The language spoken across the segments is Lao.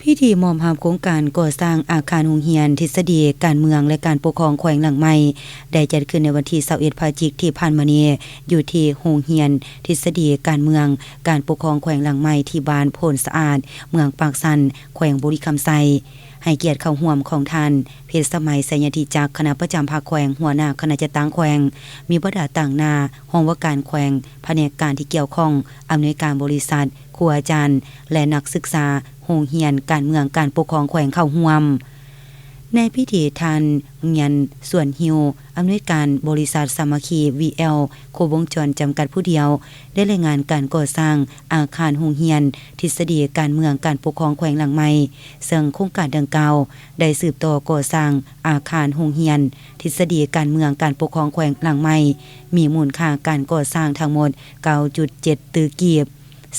ພິທີມອບຮັບໂຄງການກໍ່ສ້າງອາຄານໂຮງຮຽນທິດສະດີການເມືອງ ແລະ ການປົກຄອງແຂວງຫຼັງໃໝ່ ໄດ້ຈັດຂຶ້ນໃນວັນທີຊາວເອັດ ພະຈິກທີ່ຜ່ານມານີ້ ຢູ່ທີ່ໂຮງຮຽນທິດສະດີການເມືອງ ການປົກຄອງແຂວງຫຼັງໃໝ່ ທີ່ບ້ານໂພນສະອາດ ເມືອງປາກຊັນ ແຂວງບໍລິຄຳໄຊ. ໃຫ້ກຽດເຂົ້າຮ່ວມຂອງທ່ານ ເພັດສະໄໝ ໄຊຍະທິຈັກ ຄະນະປະຈຳພັກແຂວງ, ຫົວໜ້າຄະນະຈັດຕັ້ງແຂວງ, ມີບັນດາຕາງໜ້າຫ້ອງວ່າການແຂວງ, ພະແນກການທີ່ກ່ຽວຂ້ອງ, ອຳນວຍການບໍລິສັດ, ຄູອາຈານ ແລະ ນັກສຶກສາໂຮງຮຽນການເມືອງການປົກຄອງແຂວງເຂົ້າຮ່ວມ. ໃນພິທີ ທ່ານ ງຽນ ສວນຮິວ ອຳນວຍການບໍລິສັດສາມັກຄີ ວີແອລ ຄົບວົງຈອນ ຈຳກັດຜູ້ດຽວ ໄດ້ລາຍງານການກໍ່ສ້າງອາຄານໂຮງຮຽນທິດສະດີການເມືອງການປົກຄອງແຂວງຫຼັງໃໝ່, ເຊິ່ງໂຄງການດັ່ງກ່າວໄດ້ສືບຕໍ່ກໍ່ສ້າງອາຄານໂຮງຮຽນທິດສະດີການເມືອງການປົກຄອງແຂວງຫຼັງໃໝ່ ມີມູນຄ່າການກໍ່ສ້າງທັງໝົດ ເກົ້າຈຸດເຈັດ ຕື້ກີບ,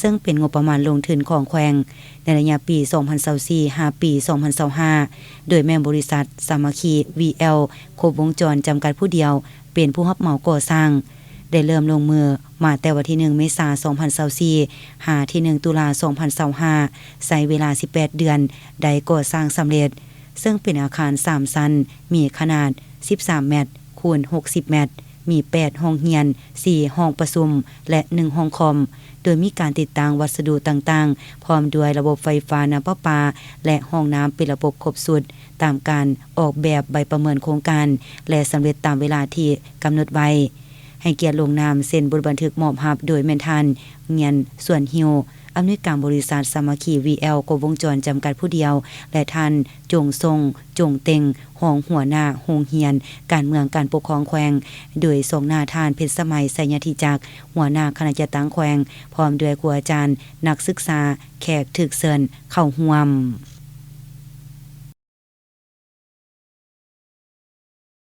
ເຊິ່ງເປັນງົບປະມານລົງທຶນຂອງແຂວງໃນໄລຍະປີ ສອງພັນຊາວສີ່ ຫາປີ ສອງພັນຊາວຫ້າ ໂດຍແມ່ນບໍລິສັດສາມັກຄີ ວີແອລ ຄົບວົງຈອນ ຈຳກັດຜູ້ດຽວ ເປັນຜູ້ຮັບເໝົາກໍ່ສ້າງ. ໄດ້ເລີ່ມລົງມືມາແຕ່ວັນທີໜຶ່ງ ເມສາ ສອງພັນຊາວສີ່ ຫາທີໜຶ່ງ ຕຸລາ ສອງພັນຊາວຫ້າ ໃຊ້ເວລາສິບແປດເດືອນ ໄດ້ກໍ່ສ້າງສຳເລັດ, ເຊິ່ງເປັນອາຄານສາມຊັ້ນ ມີຂະໜາດສິບສາມແມັດຄູນຫົກສິບແມັດ, ມີແປດຫ້ອງຮຽນ, ສີ່ຫ້ອງປະຊຸມ ແລະ ໜຶ່ງຫ້ອງຄອມ, ໂດຍມີການຕິດຕັ້ງວັດສະດຸຕ່າງໆ ພ້ອມດ້ວຍລະບົບໄຟຟ້າ, ນ້ຳປະປາ ແລະ ຫ້ອງນ້ຳເປັນລະບົບຄົບຊຸດ ຕາມການອອກແບບໃບປະເມີນໂຄງການ ແລະ ສຳເລັດຕາມເວລາທີ່ກຳນົດໄວ້. ໃຫ້ກຽດລົງນາມເຊັນບົດບັນທຶກມອບຮັບ ໂດຍແມ່ນທ່ານ ງຽນ ສວນຮິວ ອຳນວຍການບໍລິສັດສາມັກຄີ ວີແອລ ຄົບວົງຈອນ ຈຳກັດຜູ້ດຽວ ແລະ ທ່ານ ຈົງຊົງ ຈົງເຕັງ ຮອງຫົວໜ້າໂຮງຮຽນການເມືອງການປົກຄອງແຂວງ, ໂດຍຊອງໜ້າທ່ານ ເພັດສະໄໝ ໄຊຍະທິຈັກ ຫົວໜ້າຄະນະຈັດຕັ້ງແຂວງ ພ້ອມດ້ວຍຄູອາຈານ, ນັກສຶກສາ, ແຂກຖືກເຊີນເຂົ້າຮ່ວມ.